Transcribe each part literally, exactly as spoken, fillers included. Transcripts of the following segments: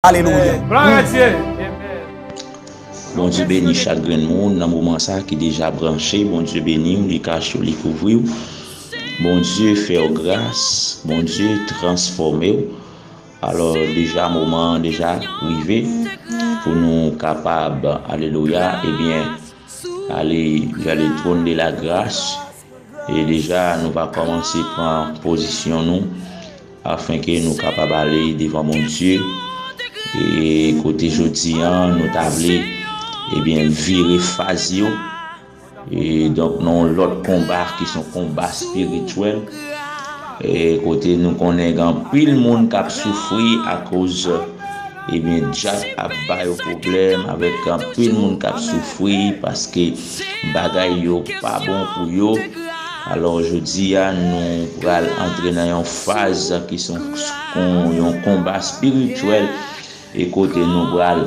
Alelouya. Glwa a Dye. Bondye beni chak grenn moun nan moman sa ki deja branche. Bondye beni w, li kache w, li kouvri w. Bondye fè w gras, Bondye transfòme w. Alò, deja moman an deja rive pou nou kapab, alelouya, ebyen, ale vè le trône de la grâce. E deja, nou va kòmanse pran pozisyon nou, afenke nou kapab ale devan Bondye. E kote jodi an, nou ta vle, ebyen, vire faz yo. E donk, nan yon lòt konba ki se yon konba espirityèl, e kote nou konnen gen anpil moun k ap soufri akoz, ebyen, dyab ap ba yo pwoblèm, avèk anpil moun k ap soufri paske bagay yo pa bon pou yo. Alò, jodi a, nou pral antre nan yon faz ki se yon, yon konba espirityèl, e kote nou pral,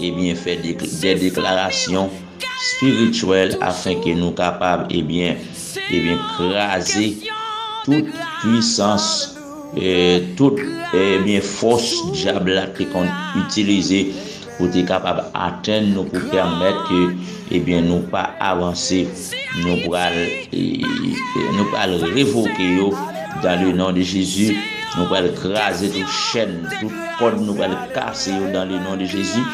ebyen, fè dek-, de deklarasyon espirityèl afenke nou kapab, ebyen, ebyen, kraze tout pwisans, e tout, ebyen, fòs dyab la te konn itilize pou te kapab atenn nou, pou pèmèt ke, ebyen, nou pa avanse. Nou pral, e, nou pral revoke yo dans le nom de Jésus. Nou pral kraze tout chèn, tout kòd, nou pral kase yo dans le nom de Jésus.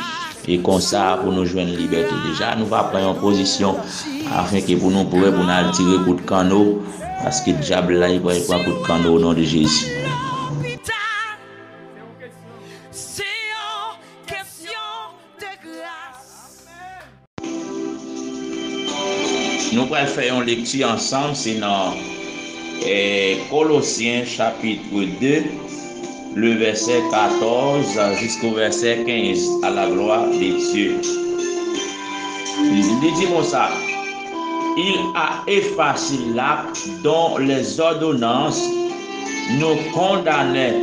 E konsa, pou nou jwenn libète. Deja, nou va pran yon pozisyon afenke pou nou prè pou n al tire kout kanno, paske dyab la, li pral pran kout kanno o non de Jezi. Nou pral fè yon lekti ansanm, se nan, eh, Kolosyen chapit de, le vèsè katòz jisko vèsè kenz, à la gloire de Dieu. Li di konsa, Il a effacé l'acte dont les ordonnances nous condamnaient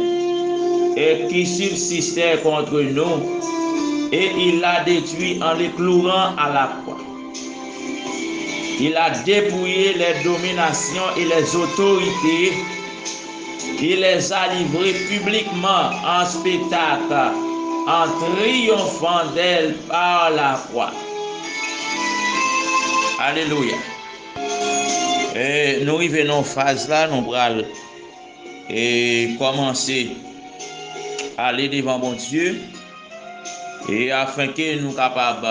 et qui subsistait contre nous, et il l'a détruit en le clouant à la croix. Il a dépouillé les dominations et les autorités. Il les a livrés publiquement en spectacle, en triomphant d'elles par la croix. Alelouya. E nou rive nan faz la, nou pral, e, kòmanse ale devan Bondye, e afenke nou kapab,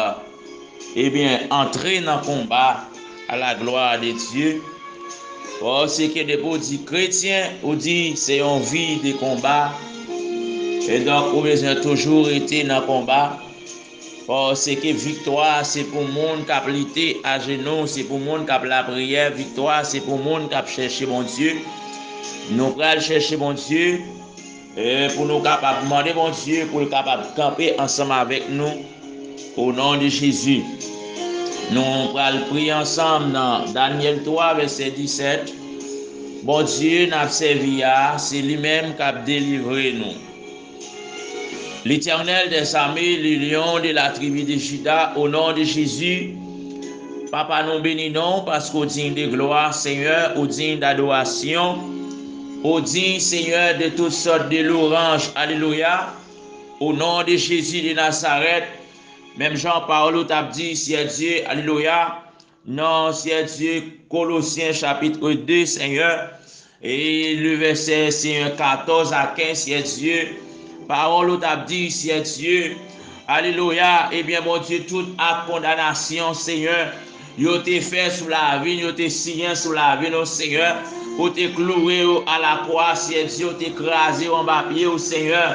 ebyen, antre nan konba à la gloire de Dieu. Paske depi w di kretyen, ou di se yon vi de konba. E donk, ou bezwen toujou rete nan konba. Paske viktwa se pou moun k ap lite ajenou, se pou moun k ap lapriyè, viktwa se pou moun k ap chèche Bondye. Nou pral chèche Bondye, e pou nou kapab mande Bondye pou l kapab kanpe ansanm avèk nou, o non de Jezi. Nou pral priye ansanm nan Danyèl twa, vèsè disèt. Bondye n ap sèvi a, se li menm k ap delivre nou. L'Éternel des armées, le lion de la tribu de Juda, au nom de Jésus, Papa, nou beni non w paske w diy de glwa, Senyè, ou diy d'adorasyon, ou diy, Senyè, de tout sòt de louranj. Alelouya. O non de Jezi de Nazarèt, menm jan pawòl ou t ap di, Seyè Dye, alelouya, nan, Seyè Dye, Kolosyen chapit de, Senyè, e le vèsè, Senyè, katòz a kenz, Seyè Dye, pawòl ou t ap di, Seyè Dye, alelouya, ebyen, Bondye, tout ak kondanasyon, Senyè, yo te fè sou lavi n, yo te siyen sou lavi nou, Senyè, ou te kloure yo a lakwa, Seyè Dye, ou te kraze yo anba pye w, Senyè.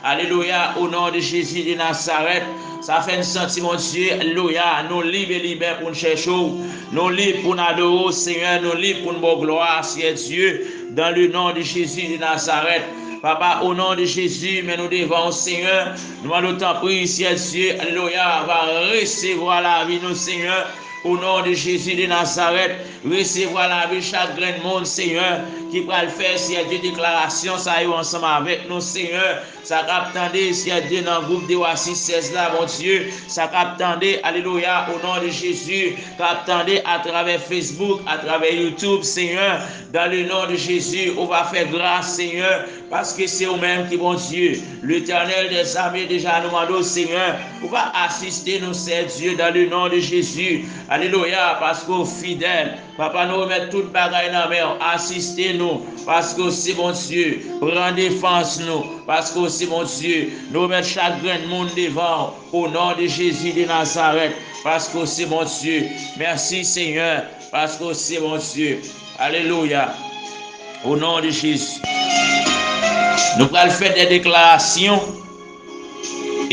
Alelouya, o non de Jezi de Nazarèt, sa fè n santi, Bondye, alelouya, nou lib e libè pou n chèche w, nou lib pou n adore w, Senyè, nou lib pou n ba w glwa, Seyè Dye, dans le nom de Jésus de Nazareth. Papa, o non de Jezi, men nou devan w, Senyè, nou mande w tanpri, Seyè Dye, alelouya, va resevwa lavi nou, Senyè, o non de Jezi de Nazarèt, resevwa lavi chak grenn moun, Senyè, ki pral fè, Seyè Dye, deklarasyon sa yo ansanm avèk nou, Senyè, Sa k ap tande, si y a de nan gwoup de wa sis sèz la, Bondye, sa k ap tande, alelouya, o non de Jezi, k ap tande atravè Facebook, atravè YouTube, Senyè, dans le nom de Jésus, ou va fè gras, Senyè, paske se ou menm ki Bondye. Letènèl dèzame, deja nou mande w, Senyè, ou va asiste nou, Sè Dye, dans le nom de Jésus. Alelouya, paske w fidèl. Papa, nou remèt tout bagay nan men w. Asiste nou, paske w se Bondye. Pran defans nou, paske w se Bondye. Nou remèt chak grenn moun devan w, o non de Jezi de Nazarèt, paske w se Bondye. Mèsi, Senyè, paske w se Bondye. Alelouya. O non de Jezi. Nou pral fè de deklarasyon.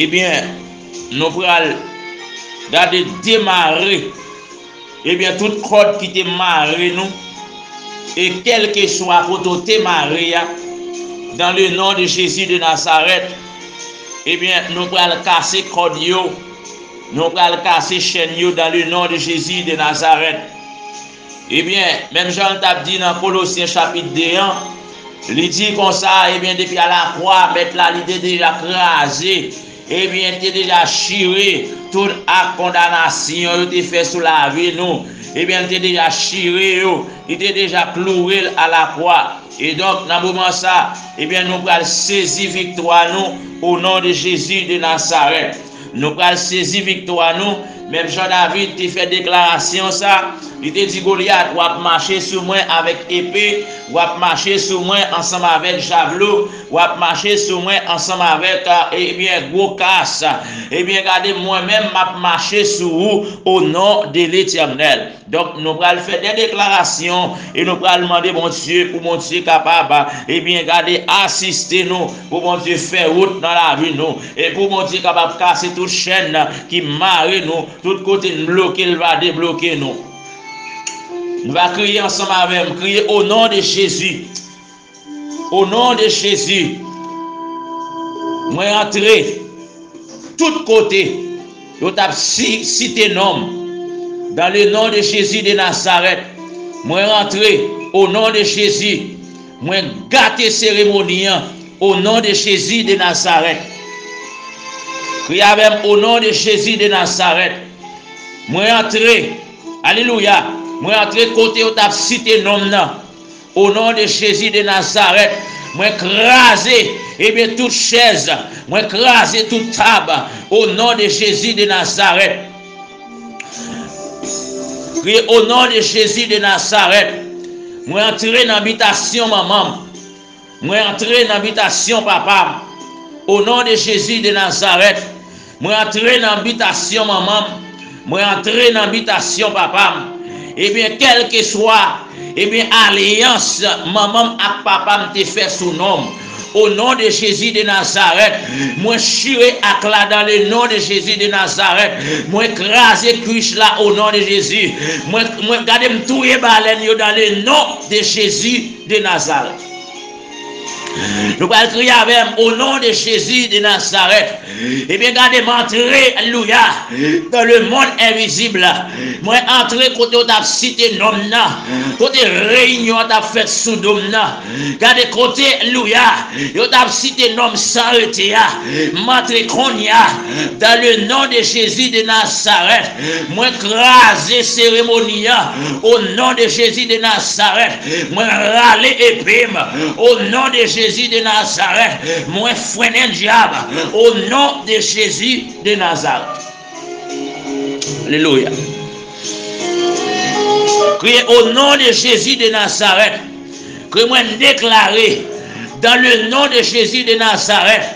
Ebyen, nou pral gade demare, ebyen, tout kòd ki te mare nou, e kèlkeswa kote w te mare a, dans le nom de Jésus de Nazareth, ebyen, nou pral kase kòd yo, nou pral kase chèn yo, dans le nom de Jésus de Nazareth. Ebyen, menm jan l t ap di nan Kolosyen chapit de an, li di konsa, ebyen, depi alakwa, Mèt la, li te deja kraze, ebyen, te deja chire tout ak kondanasyon yo te fè sou lavi nou. Ebyen, li te deja chire yo, li te deja kloure l alakwa. E donk, nan moman sa, ebyen, nou pral sezi viktwa nou, o non de Jezi de Nazarèt. Nou pral sezi viktwa nou, menm jan David te fè deklarasyon sa, li te di Golyat, "W ap mache sou mwen avèk epe, w ap mache sou mwen ansanm avèk javlo, w ap mache sou mwen ansanm avèk, a, ebyen, gwo kas. Ebyen, gade, mwen menm, m ap mache sou ou, o non de Letènèl." Donk, nou pral fè de deklarasyon e nou pral mande Bondye pou Bondye kapab, ebyen, gade, asiste nou, pou Bondye fè wout nan lavi nou, e pou Bondye kapab kase tout chèn ki mare nou, tout kote n bloke, l va debloke nou. Nou va kriye ansanm avè m, kriye, o non de Jezi. O non de Jezi, mwen antre tout kote yo t ap si, site non m. Dans le nom de Jésus de Nazareth, mwen rantre, o non de Jezi, mwen gate seremoni an, o non de Jezi de Nazarèt. Kriye avè m, o non de Jezi de Nazarèt, mwen antre, alelouya, mwen antre kote yo t ap site non m nan. O non de Jezi de Nazarèt, mwen kraze, ebyen, tout chèz, mwen kraze tout tab, o non de Jezi de Nazarèt. Kriye, o non de Jezi de Nazarèt, mwen antre nan bitasyon manman m, mwen antre nan bitasyon papa m, o non de Jezi de Nazarèt. Mwen antre nan bitasyon manman m. Mwen antre nan bitasyon papa m. Ebyen, kèlkeswa, ebyen, alyans manman m ak papa m te fè sou non m, o non de Jezi de Nazarèt, mwen chire ak la dans le nom de Jésus de Nazareth. Mwen kraze kwich la, o non de Jezi. Mwen, mwen gade m touye balèn yo dans le nom de Jésus de Nazareth. Nou pral kriye avè m, o non de Jezi de Nazarèt. Ebyen, gade, m antre, alelouya, dans le monde invisible. Mwen antre kote yo t ap site non m nan, kote reyinyon an t ap fèt sou do m nan. Gade kote, alelouya, yo t ap site non m san rete a. M antre kounye a, dans le nom de Jésus de Nazareth. Mwen kraze seremoni an, o non de Jezi de Nazarèt. Mwen rale epe m, o non de Jezi de Nazarèt. Mwen frennen dyab, o non de Jezi de Nazarèt. Alelouya. Kriye, o non de Jezi de Nazarèt. Ke mwen deklare, dans le nom de Jésus de Nazareth,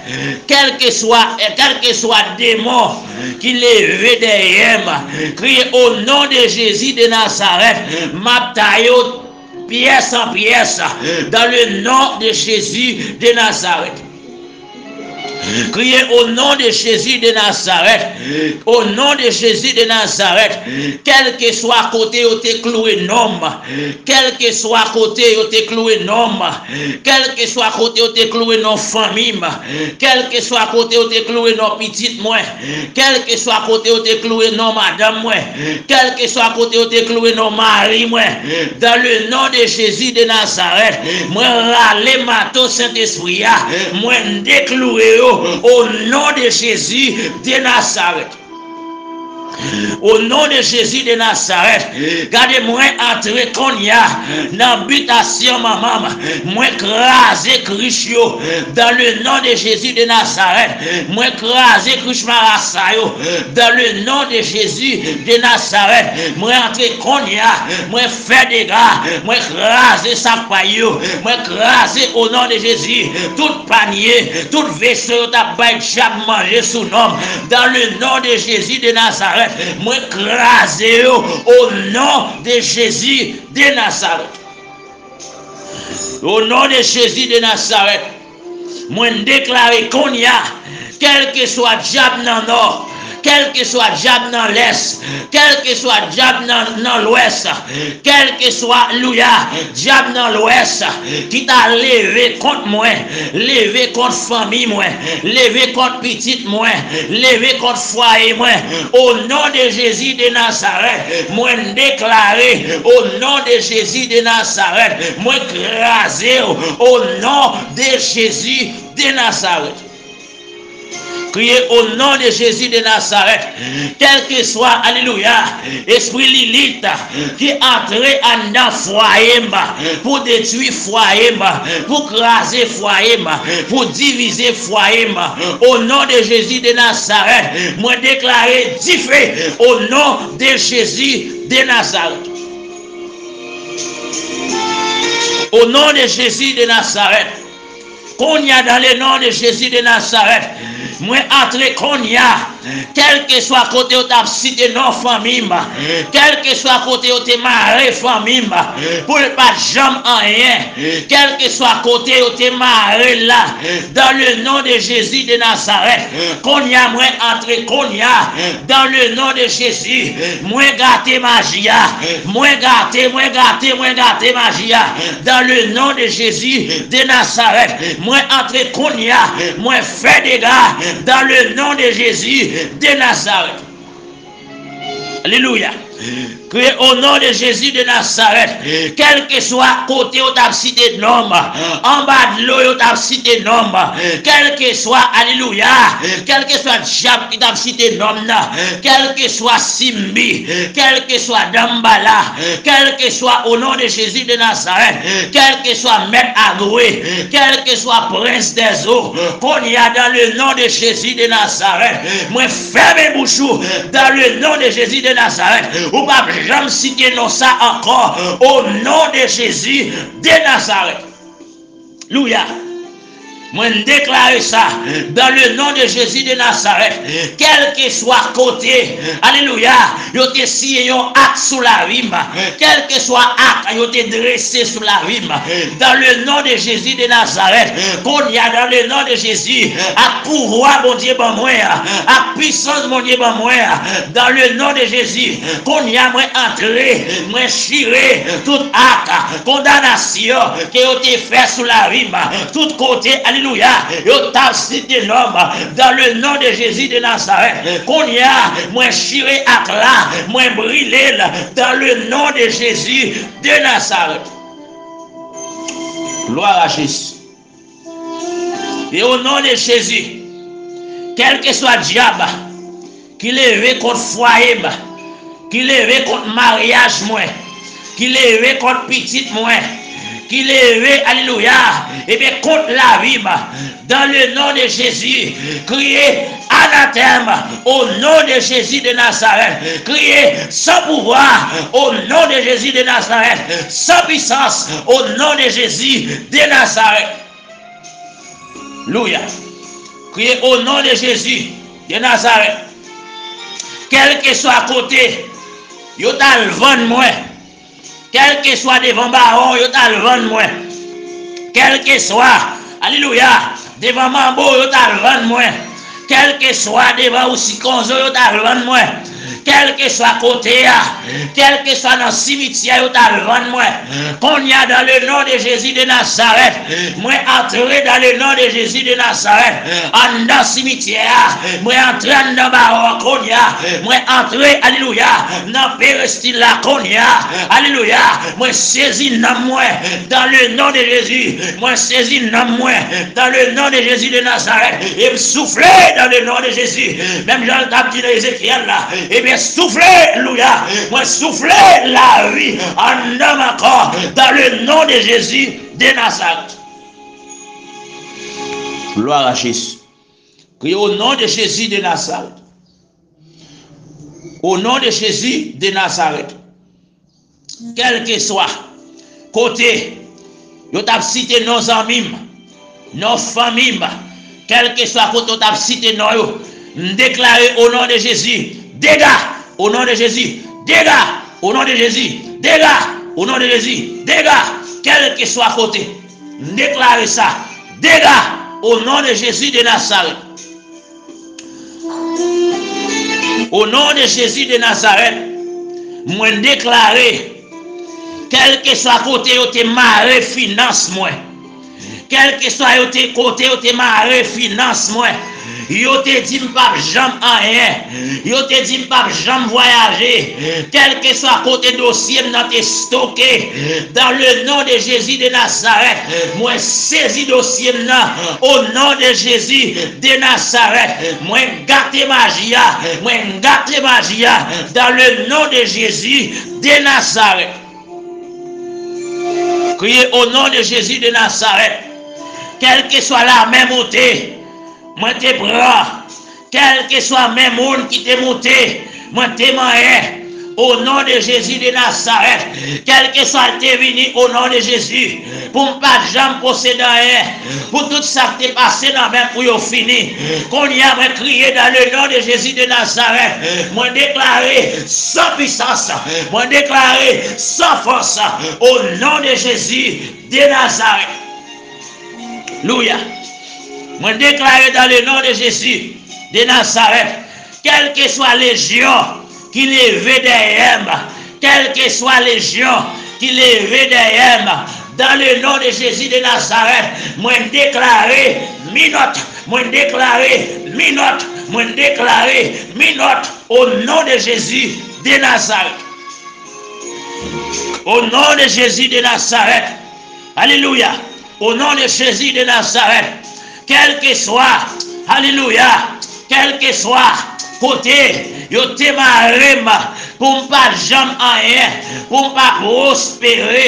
kèlkeswa, kèlkeswa demon ki leve dèyè m, kriye, o non de Jezi de Nazarèt, m ap taye w pyès an pyès, dans le nom de Jésus de Nazareth. Kriye o non de Jezi de Nazarèt. O non de Jezi de Nazarèt. Kèlkeswa kote yo te kloure non m, kèlkeswa kote yo te kloure non m, kèlkeswa kote yo te kloure non fanmi m, kèlkeswa kote yo te kloure non pitit mwen, kèlkeswa kote yo te kloure non madanm mwen, kèlkeswa kote yo te kloure non mari mwen, dans le nom de Jésus de Nazareth, mwen rale mato Sentespri a, mwen dekloure yo, o non de Jezi de Nazarèt. O non de Jezi de Nazarèt, gade mwen antre kounye a nan bitasyon manman m, mwen kraze krich yo, dans le nom de Jésus de Nazareth, mwen kraze krich marasa yo, dans le nom de Jésus de Nazareth, mwen antre kounye a, mwen fè dega, mwen kraze sak pay yo, mwen kraze o non de Jezi, tout panye, tout veso yo t ap bay dyab manje sou non m, dans le nom de Jésus de Nazareth, mwen kraze yo, o non de Jezi de Nazareth. O non de Jezi de Nazarèt, mwen deklare kounye a, kèlkeswa dyab nan nò, kèlkeswa dyab nan lès, kèlkeswa dyab nan, nan lwès, kèlkeswa, alelouya, dyab nan lwès ki ta leve kont mwen, leve kont fanmi mwen, leve kont pitit mwen, leve kont fwaye mwen, o non de Jezi de Nazarèt, mwen deklare, o non de Jezi de Nazarèt, mwen kraze w, o non de Jezi de Nazarèt. Kriye o non de Jezi de Nazarèt. Kèlkeswa, alelouya, espri Lilit ki antre anndan fwaye m pou detwi fwaye m, pou kraze fwaye m, pou divize fwaye m, o non de Jezi de Nazarèt, mwen deklare dife o non de Jezi de Nazarèt. O non de Jezi de Nazarèt. Kounye a, dans le nom de Jésus de Nazareth, mwen antre kounye a, kèlkeswa kote yo t ap site non fanmi m, kèlkeswa kote yo te mare fanmi m, pou l pa t janm anyen, kèlkeswa kote yo te mare l la, dans le nom de Jésus de Nazareth, kounye a, mwen antre kounye a, dans le nom de Jésus, mwen gate maji a, mwen gate, mwen gate, mwen gate maji a, dans le nom de Jésus de Nazareth, mwen antre kounye a, mwen fè dega, dans le nom de Jésus de Nazareth. Alelouya. Kriye o non de Jezi de Nazarèt. Kèlkeswa kote yo t ap site non m, anba dlo yo t ap site non m, kèlkeswa, alelouya, kèlkeswa dyab ki t ap site non m nan, kèlkeswa Simbi, kèlkeswa Dambala, kèlkeswa o non de Jezi de Nazarèt, kèlkeswa mèt Agwe, kèlkeswa prens dèzo, kounye a, dans le nom de Jésus de Nazareth, mwen fèmen bouch ou, dans le nom de Jésus de Nazareth, ou p ap janm site non sa ankò, o non de Jezi de Nazarèt. Louya. Mwen deklare sa, dans le nom de Jésus de Nazareth, kèlkeswa kote, alelouya, yo te siyen yon ak sou lavi m, kèlkeswa ak yo te drese sou lavi m, dans le nom de Jésus de Nazareth, kounye a, dans le nom de Jésus, ak pouvwa Bondye ban mwen an, ak pisans Bondye ban mwen an, dans le nom de Jésus, kounye a, mwen antre, mwen chire tout ak kondanasyon ke yo te fè sou lavi m, tout kote, alelouya, yo t ap site non m, dans le nom de Jésus de Nazareth, kounye a, mwen chire ak la, mwen brile l, dans le nom de Jésus de Nazareth. Gloire à Jésus. E o non de Jezi, kèlkeswa dyab ki leve kont fwaye m, ki leve kont maryaj mwen, ki leve kont pitit mwen, ki leve, alelouya, ebyen, kont lavi m, dans le nom de Jésus, kriye anatèm, o non de Jezi de Nazarèt, kriye san pouvwa, o non de Jezi de Nazarèt, san pisans, o non de Jezi de Nazarèt. Louya. Kriye o non de Jezi de Nazarèt. Kèlkeswa kote yo t al vann mwen, kèlkeswa devan bawon yo t al vann mwen, kèlkeswa, alelouya, devan manbo yo t al vann mwen, kèlkeswa devan Osikonzo yo t al vann mwen, kèlkeswa kote a, kèlkeswa nan simityè yo t al vann mwen. Kounye a, dans le nom de Jésus de Nazareth, mwen antre dans le nom de Jésus de Nazareth. Anndan simityè a, mwen antre anndan bawo a kounye a. Mwen antre, alelouya, nan perestil la kounye a. Alelouya, mwen sezi nanm mwen dans le nom de Jésus. Mwen sezi nanm mwen dans le nom de Jésus de Nazareth. E m soufle dans le nom de Jésus. Menm jan l t ap di nan Ezekyèl la. Ebyen, soufle, alelouya. Mwen soufle lavi anndan m ankò dans le nom de Jésus de Nazareth. Gloire à Jésus. Kriye au nom de Jésus de Nazareth. Au nom de Jésus de Nazareth. Kèlkeswa kote yo t ap site non zanmi m, non fanmi m, kèlkeswa kote yo t ap site non yo, m deklare au nom de Jésus, dega, au nom de Jésus, dega, au nom de Jésus, dega, au nom de Jésus, dega, kèlkeswa kote. M deklare sa, dega, au nom de Jésus de Nazareth. Au nom de Jésus de Nazareth, mwen deklare, kèlkeswa kote yo te mare finans mwen, kèlkeswa yo te, kote yo te mare finans mwen, yo te di m p ap janm anyen, yo te di m p ap janm vwayaje, kèlkeswa kote dosye m nan te stoke, dans le nom de Jésus de Nazareth, mwen sezi dosye m nan, au nom de Jésus de Nazareth, mwen gate maji a, mwen gate maji a, dans le nom de Jésus de Nazareth. Kriye au nom de Jésus de Nazareth. Kèlkeswa lamen moute, mwen te pran. Kèlkeswa men moun ki te moute, mwen te manyen. Au nom de Jésus de Nazareth. Kèlkeswa l te vini, au nom de Jésus. Pou m pa janm posede anyen. Pou tout sa k te pase nan men m pou yo fini. Kounye a, mwen kriye dans le nom de Jésus de Nazareth. Mwen deklare san pwisans. Mwen deklare san fòs. Au nom de Jésus de Nazareth. Alelouya. Mwen deklare dans le nom de Jésus de Nazareth, kèlkeswa lejyon ki leve dèyè m, kèlkeswa lejyon ki leve dèyè m, dans le nom de Jésus de Nazareth, mwen deklare minòt, mwen deklare minòt, mwen deklare minòt, au nom de Jésus de Nazareth. Au nom de Jésus de Nazareth. Alelouya. Au nom de Jésus de Nazareth. Kèlkeswa, alelouya, kèlkeswa kote yo te mare m pou m pa janm anyen, pou m pa pwospere,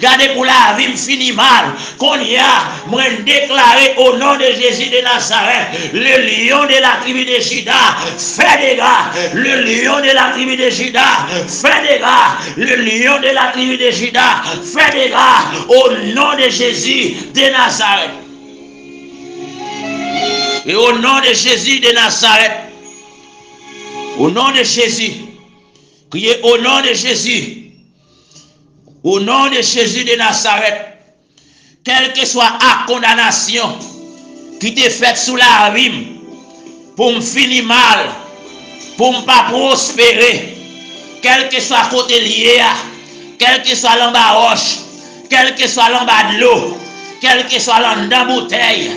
gade pou lavi m fini mal. Kounye a, mwen deklare au nom de Jésus de Nazareth, le lion de la tribu de Juda, fè dega, le lion de la tribu de Juda, fè dega, le lion de la tribu de Juda, fè dega, au nom de Jésus de Nazareth. E o non de Jezi de Nazarèt. O non de Jezi. Kriye o non de Jezi. O non de Jezi de Nazarèt. Kèlkeswa ak kondanasyon ki te fèt sou lavi m, pou m fini mal, pou m pa pwospere, kèlkeswa kote l ye a, kèlkeswa l anba wòch, kèlkeswa l anba dlo, kèlkeswa l anndan boutèy,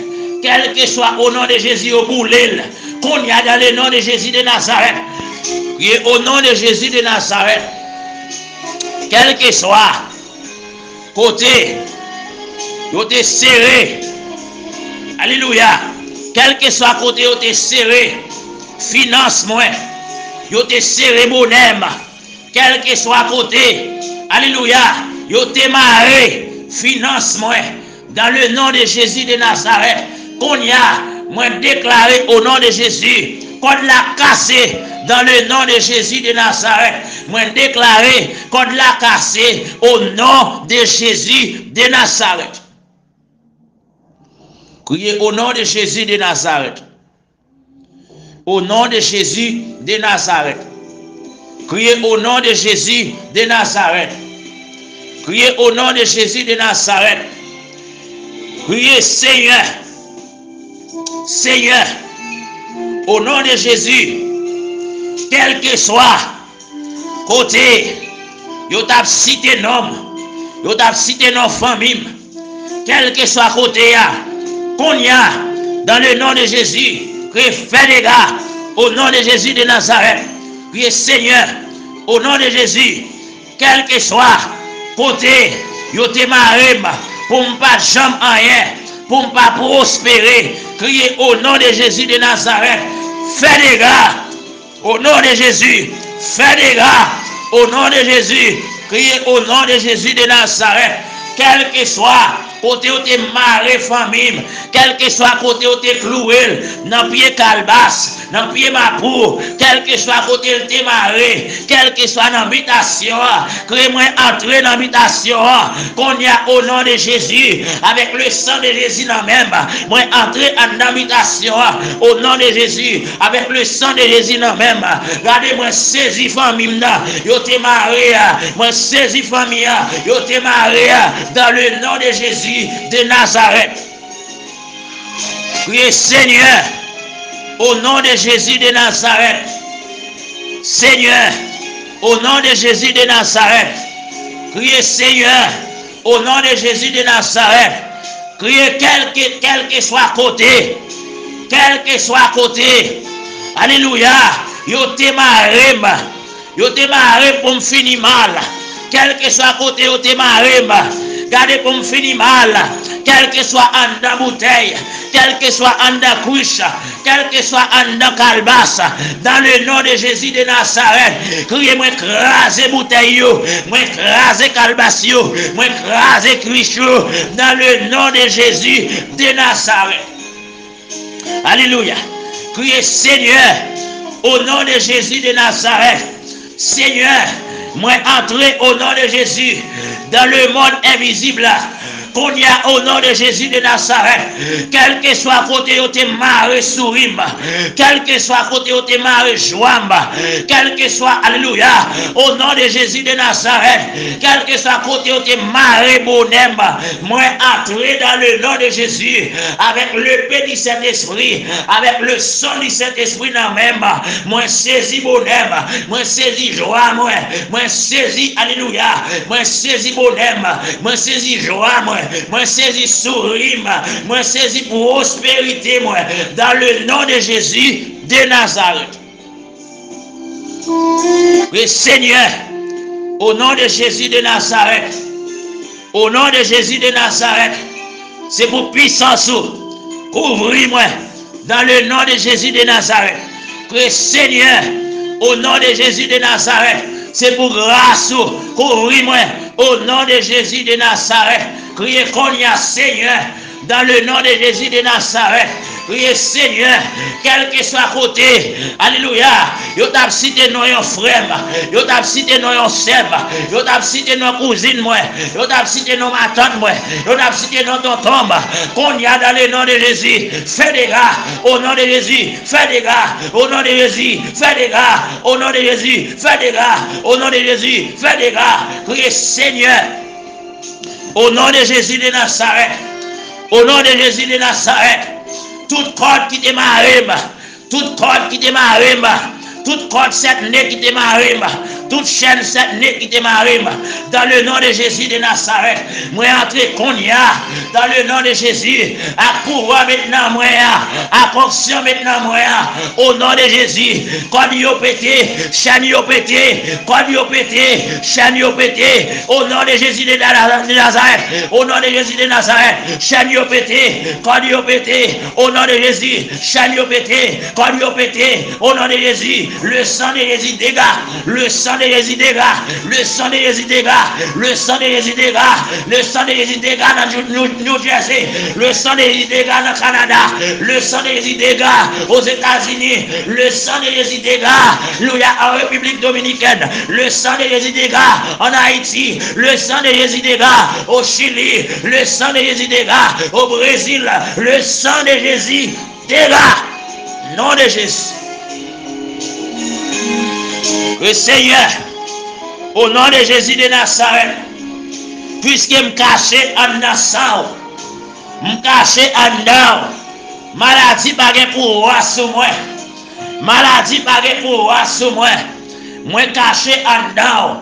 kèlkeswa, o non de Jezi, yo boule l. Kounye a, dans le nom de Jésus de Nazareth, priye o non de Jezi de Nazarèt, kèlkeswa kote yo te sere, alelouya, kèlkeswa kote yo te sere finans mwen, yo te sere bonè m, kèlkeswa kote, alelouya, yo te mare finans mwen, dans le nom de Jésus de Nazareth, kounye a, mwen deklare o non de Jezi, kòd la kase, dans le nom de Jésus de Nazareth, mwen deklare kòd la kase, o non de Jezi de Nazarèt. Kriye o non de Jezi de Nazarèt. O non de Jezi de Nazarèt. Kriye o non de Jezi de Nazarèt. Kriye o non de Jezi de Nazarèt. Kriye, Senyè. Senyè, o non de Jezi, kèlkeswa kote yo t ap site non m, yo t ap site non fanmi m, kèlkeswa kote a, kounye a, dans le nom de Jésus, ke fè dega, o non de Jezi de Nazarèt, priye Senyè, o non de Jezi, kèlkeswa kote yo te mare m pou m pa janm anyen, pou m pa pwospere, kriye o non de Jezi de Nazarèt, fè dega, o non de Jezi, fè dega, o non de Jezi, kriye o non de Jezi de Nazarèt, kèlkeswa kote yo te mare fanmi m, kèlkeswa kote yo te klouwe l, nan pye kalbas, nan pye mapou, kèlkeswa kote l te mare, kèlkeswa nan bitasyon an, ke mwen antre nan bitasyon an, kounye a, o non de Jezi, avèk le san de Jezi nan men m, mwen antre anndan bitasyon an, o non de Jezi, avèk le san de Jezi nan men m, gade mwen sezi fanmi m nan, yo te mare a, mwen sezi fanmi an, yo te mare a, dans le nom de Jésus de Nazareth. Priye Senyè, o non de Jezi de Nazarèt. Senyè, o non de Jezi de Nazarèt. Priye Senyè, o non de Jezi de Nazarèt. Kriye kèlke, kèlkeswa kote, kèlkeswa kote, alelouya, yo te mare m, yo te mare m pou m fini mal, kèlkeswa kote yo te mare m, gade pou m fini mal, kèlkeswa anndan boutèy, kèlkeswa anndan kwich, kèlkeswa anndan kalbas, dans le nom de Jezi de Nazarèt, kriye mwen kraze boutèy yo, mwen kraze kalbas yo, mwen kraze kwich yo, dans le nom de Jezi de Nazarèt. Alelouya. Kriye Senyè, o non de Jezi de Nazarèt. Senyè, mwen antre o non de Jezi dans le monde invisible la. Kounye a, o non de Jezi de Nazarèt, kèlkeswa kote yo te mare souri m, kèlkeswa kote yo te mare jwa m, kèlkeswa, alelouya, o non de Jezi de Nazarèt, kèlkeswa kote yo te mare bonè m, mwen antre dans le nom de Jésus, avec l'épée du Saint-Esprit, avec le sang du Saint-Esprit nan men m, mwen sezi bonè m, mwen sezi jwa mwen, mwen sezi, alelouya, mwen sezi bonè m, mwen sezi jwa mwen, mwen sezi souri m, mwen sezi pwosperite mwen, dans le nom de Jésus de Nazareth. Priye Senyè, o non de Jezi de Nazarèt, o non de Jezi de Nazarèt, se pou pisans ou kouvri mwen, dans le nom de Jésus de Nazareth. Priye Senyè, o non de Jezi de Nazarèt, se pou gras ou kouvri mwen, o non de Jezi de Nazarèt. Kriye kounye a, Senyè, dans le nom de Jésus de Nazareth. Priye Senyè, kèlkeswa kote, alelouya, yo t ap site non yon frè m, yo t ap site non yon sè m, yo t ap site non kouzin mwen, yo t ap site non matant mwen, yo t ap site non tonton m. Kounye a, dans le nom de Jésus, fè dega, o non de Jezi, fè dega, o non de Jezi, fè dega, o non de Jezi, fè dega, o non de Jezi, fè dega. Kriye Senyè, o non de Jezi de Nazarèt, o non de Jezi de Nazarèt, tout kòd ki te mare m, tout kòd ki te mare m, tout kòd sèt ne ki te mare m, tout chèn sèt ne ki te mare m, dans le nom de Jésus de Nazareth, mwen antre kounye a, dans le nom de Jésus, ak pouvwa met nan mwen an, ak onksyon met nan mwen an, o non de Jezi, kòd yo pete, chèn yo pete, kòd yo pete, chèn yo pete, o non de Jezi de, de, de Nazarèt, o non de Jezi de Nazarèt, chèn yo pete, kòd yo pete, o non de Jezi, chèn yo pete, kòd yo pete, o non de Jezi, le sang de Jésus dega, le sang de Jésus dega, le sang de Jésus dega, le sang de Jésus dega, le sang de Jésus dega nan New, New, New Jersey, le sang de Jésus dega nan Kanada, le sang de Jésus dega Ozetazini, le sang de Jésus dega, alelouya, en République Dominicaine, le sang de Jésus dega en Haïti, le sang de Jésus dega au Chili, le sang de Jésus dega au Brésil, le sang de Jésus dega, non de Jezi. Ke Senyè, o non de Jezi de Nazarèt, piske m kache anndan san w, m kache anndan w, Maladi pa gen pouvwa sou mwen. Maladi pa gen pouvwa sou mwen. Mwen kache anndan w.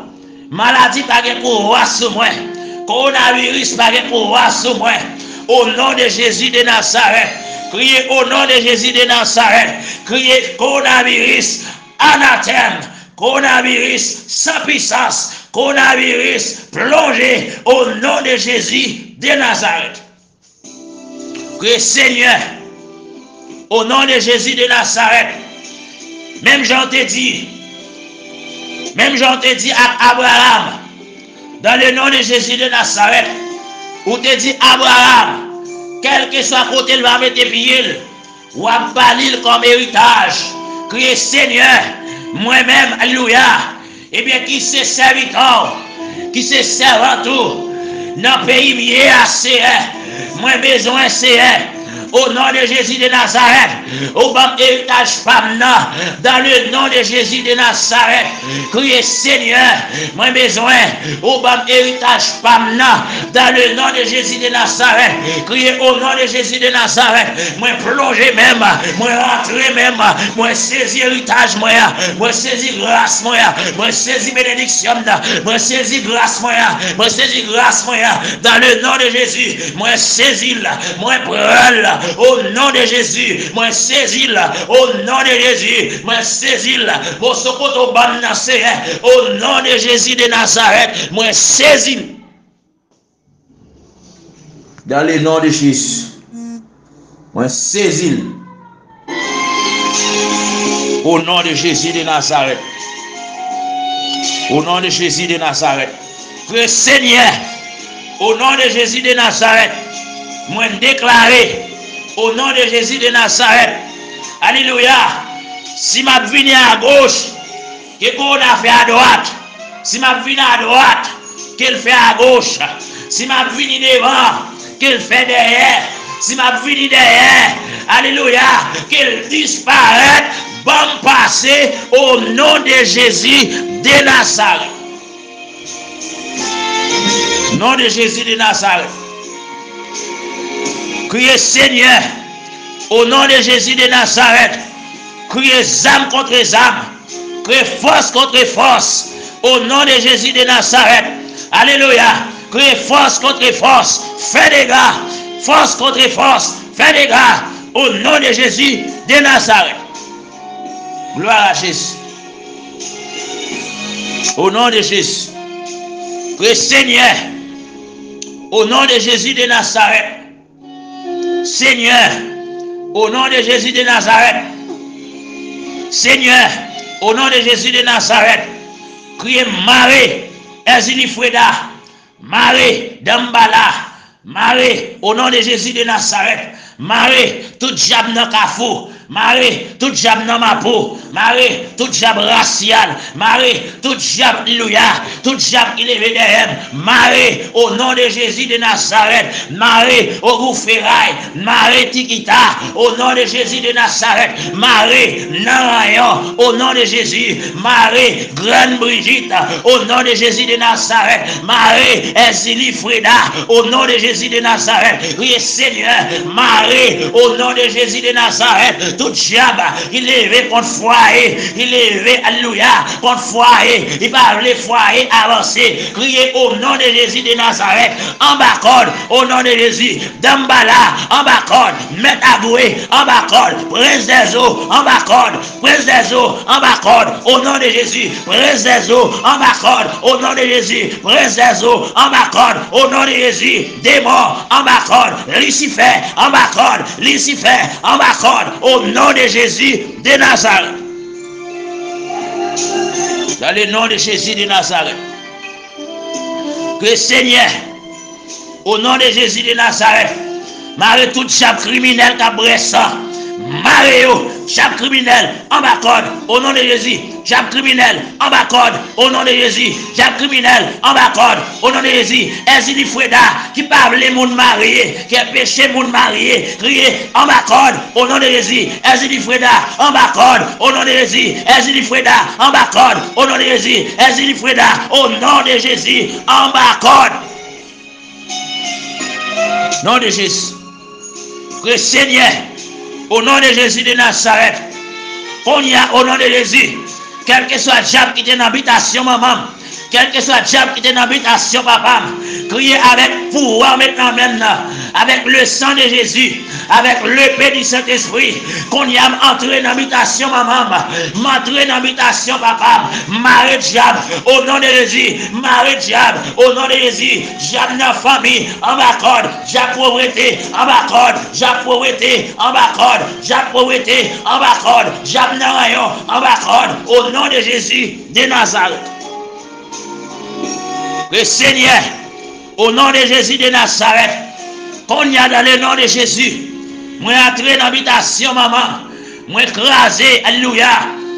Maladi pa gen pouvwa sou mwen. Kowonaviris pa gen pouvwa sou mwen. O non de Jezi de Nazarèt. Kriye o non de Jezi de Nazarèt. Kriye kowonaviris. Anatèm. Kowonaviris san pisans. Kowonaviris plonje o non de Jezi de Nazarèt. Kriye Senyè, o non de Jezi de Nazarèt, menm jan w te di, menm jan w te di ak Abraram, dans le nom de Jésus de Nazareth, ou te di Abraram, kèlkeswa kote l va mete pye l, w ap ba li l kòm eritaj. Kriye Senyè, mwen menm, alelouya, ebyen, ki se sèvitè w, ki se sèvant ou nan peyi m ye a, Seyè. Mwen bezwen, Seyè, o non de Jezi de Nazarèt, ou ban m eritaj pa m nan, dans le nom de Jésus de Nazareth. Kriye Senyè, mwen bezwen, ou ban m eritaj pa m nan, dans le nom de Jésus de Nazareth. Kriye o non de Jezi de Nazarèt, mwen plonje men m, mwen rantre men m, mwen sezi eritaj mwen an, mwen sezi gras mwen an, mwen sezi benediksyon m nan, mwen sezi gras mwen an, mwen sezi gras mwen an, dans le nom de Jésus, mwen sezi l, mwen pran l, o non de Jezi, mwen sezi l, o non de Jezi, mwen sezi l, moso kote w ban m nan, Seyè, o non de Jezi de Nazarèt, mwen sezi l. Dans le nom de Jésus. Mwen sezi l. O non de Jezi de Nazarèt. O non de Jezi de Nazarèt. Kriye Senyè. O non de Jezi de Nazarèt. Mwen deklare. O non de Jezi de Nazarèt. Alelouya. Si m ap vini agoch, ke kowona fè adwat. Si m ap vini adwat, ke l fè agoch. Si m ap vini devan, ke l fè dèyè. Si m ap vini dèyè, alelouya, ke l disparèt. Ban m pase o non de Jezi de Nazarèt. Non de Jezi de Nazarèt. Kriye Senyè. O non de Jezi de Nazarèt. Kriye zam kontre zam. Kriye fòs kontre fòs. O non de Jezi de Nazarèt. Alelouya. Kriye fòs kontre fòs. Fè dega. Fòs kontre fòs. Fè dega. O non de Jezi de Nazarèt. Glwa a Jezi. O non de Jezi. Kriye Senyè. O non de Jezi de Nazarèt. Senyè, o non de Jezi de Nazarèt. Senyè, o non de Jezi de Nazarèt. Kriye mare Èzili Freda. Mare Danmbala. Mare, o non de Jezi de Nazarèt. Mare tout dyab nan Kafou. Mare tout dyab nan Mapo. Mare tout dyab rasyal. Mare tout dyab, alelouya. Tout dyab ki leve dèyè m. Mare, o non de Jezi de Nazarèt. Mare, ogou feray. Mare, tikita, o non de Jezi de Nazarèt. Mare, nan ranyon, o non de Jezi. Mare, Grann Brijit, o non de Jezi de Nazarèt. Mare Èzili Freda, o non de Jezi de Nazarèt. Kriye Senyè, mare, o non de Jezi de Nazarèt. Tout dyab ki leve kont fwaye, ki leve, alelouya, kont fwaye, ki pa vle fwaye avanse. Kriye o non de Jezi de Nazarèt. Anba kòd, o non de Jezi. Danmbala, anba kòd. Mèt Abwe, anba kòd. Prens dèzo, anba kòd. Prens dèzo, anba kòd, o non de Jezi. Prens dèzo, anba kòd, o non de Jezi. Prens dèzo, anba kòd, o non de Jezi. Demon, anba kòd. Lisifè, anba kòd. Lisifè, anba kòd, o non de Jezi de Nazarèt. Dans le nom de Jésus de Nazareth. Ke Senyè, o non de Jezi de Nazarèt, mare tout dyab kriminèl k ap bwè san. Mare yo, dyab kriminèl, anba kòd, o non de Jezi. Dyab kriminèl, anba kòd, o non de Jezi. Dyab kriminèl, anba kòd, o non de Jezi. Èzili Freda, ki pa vle moun marye, ki anpeche moun marye, kriye, anba kòd, o non de Jezi. Èzili Freda, anba kòd, o non de Jezi. Èzili Freda, anba kòd, o non de Jezi. Èzili Freda, o non de Jezi, anba kòd. Non de Jezi. Ke Senyè, O non de Jezi de Nazarèt, kounye a, o non de Jezi, kèlkeswa dyab ki te nan bitasyon manman m, kèlkeswa dyab ki te nan bitasyon papa m, kriye avèk pouvwa w met nan men m nan, avèk le san de Jezi, avèk lepe di Sentespri, kounye a m antre nan bitasyon manman m, m antre nan bitasyon papa m, mare dyab, o non de Jezi, mare dyab, o non de Jezi, dyab nan fanmi, anba kòd, dyab povrete, anba kòd, dyab povrete, anba kòd, dyab povrete, anba kòd, dyab nan ranyon, anba kòd, o non de Jezi de Nazarèt. Wi, Senyè, o non de Jezi de Nazarèt, kounye a, dans le nom de Jésus, mwen antre nan bitasyon manman, mwen kraze, alelouya,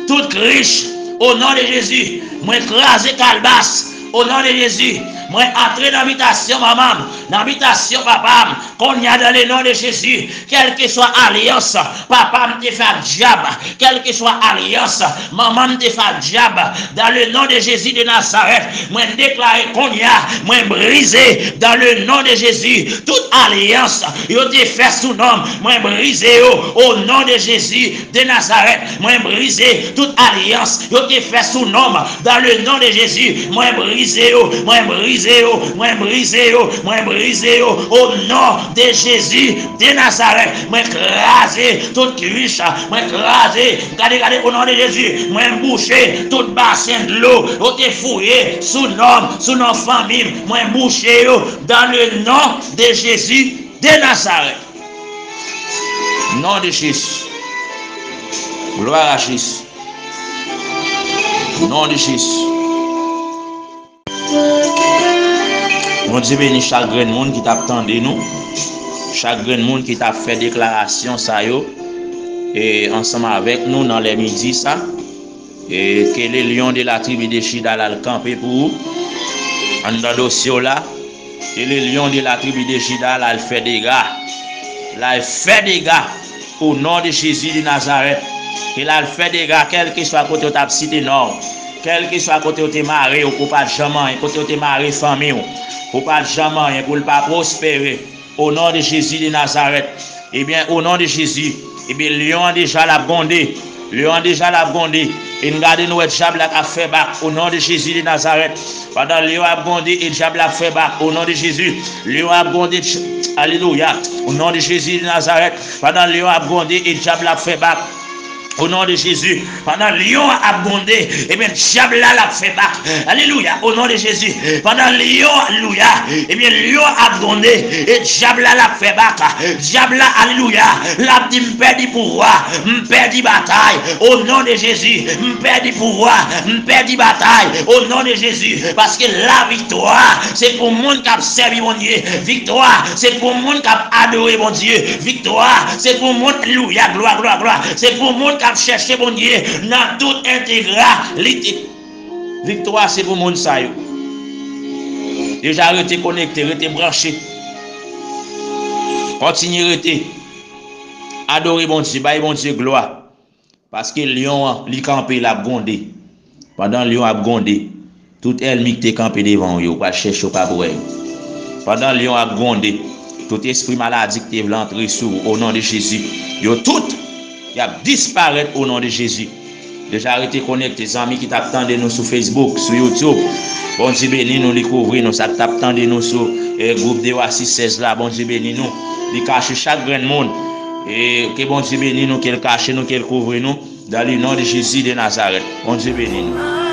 tout krich, o non de Jezi, mwen kraze kalbas, o non de Jezi, mwen antre nan bitasyon manman m, nan bitasyon papa m, kounye a, dans le nom de Jésus, kèlkeswa alyans papa m te fè ak dyab, kèlkeswa alyans manman m te fè ak dyab, dans le nom de Jésus de Nazareth, mwen deklare kounye a, mwen brize, dans le nom de Jésus, tout alyans yo te fè sou non m, mwen brize yo, o non de Jezi de Nazarèt, mwen brize tout alyans yo te fè sou non m, dans le nom de Jésus, mwen brize yo, mwen brize yo, mwen brize yo, mwen brize yo, o non de Jezi de Nazarèt, mwen kraze tout krich, mwen kraze, gade, gade, o non de Jezi, mwen bouche tout basen dlo yo te fouye sou non m, sou non fanmi m, mwen bouche yo, dans le nom de Jezi de Nazarèt. Non de Jezi. Glwa a Jezi. Non de Jezi. Bondye beni chak grenn moun ki t ap tande nou, chak grenn moun ki t ap fè deklarasyon sa yo, e ansanm avèk nou nan lè midi sa. E ke le lion de la tribu de Juda l al kanpe pou ou anndan dosye w la. Ke le lion de la tribu de Juda l al fè dega. L al fè dega o non de Jezi de Nazarèt. Ke l al fè dega kèlkeswa kote w t ap site non w. Kèlkeswa kote w te mare w pou w pa t janm anyen, kote w te mare fanmi w pou w pa t janm anyen, pou l pa pwospere. O non de Jezi de Nazarèt. Ebyen, o non de Jezi. Ebyen, lyon an deja l ap gwonde. Lyon an deja l ap gwonde. E n gade, nou wè dyab la k ap fè bak. O non de Jezi de Nazarèt. Pandan lyon ap gwonde e dyab la ap fè bak. O non de Jezi. Lyon an ap gwonde. Alelouya. O non de Jezi de Nazarèt. Pandan lyon an ap gwonde e dyab la ap fè bak. O non de Jezi, pandan lyon an ap gwonde, ebyen, dyab la, l ap fè bak. Alelouya, o non de Jezi, pandan lyon, alelouya, ebyen, lyon an ap gwonde, e dyab la, l ap fè bak. Dyab la, alelouya, l ap di, "M pèdi pouvwa, m pèdi batay." O non de Jezi, m pèdi pouvwa, m pèdi batay. O non de Jezi, paske laviktwa, se pou moun k ap sèvi Bondye. Viktwa, se pou moun k ap adore Bondye. Viktwa, se pou moun, alelouya, glwa, glwa, glwa. Se pou moun k ap chèche Bondye nan tout entegralite. Viktwa, se pou moun sa yo. Deja rete konekte, rete branche. Kontinye rete. Adore Bondye, bay Bondye glwa. Paske lyon an, li kanpe, l ap gwonde. Pandan lyon ap gwonde, tout ènmi ki te kanpe devan w yo, w pral chèche, w p ap wè yo. Pandan lyon ap gwonde, tout espri maladi ki te vle antre sou ou, o non de Jezi, yo tout, y ap disparèt o non de Jezi. Deja rete konekte, zanmi ki t ap tande nou sou Facebook, sou YouTube. Bondye beni nou, li kouvri nou. Sa k t ap tande nou sou, eh, gwoup de Oasis sèz la, Bondye beni nou. Li kache chak grenn moun. E ke Bondye beni nou, ke l kache nou, ke l kouvri nou. Dans le nom de Jésus de Nazareth. Bondye beni nou.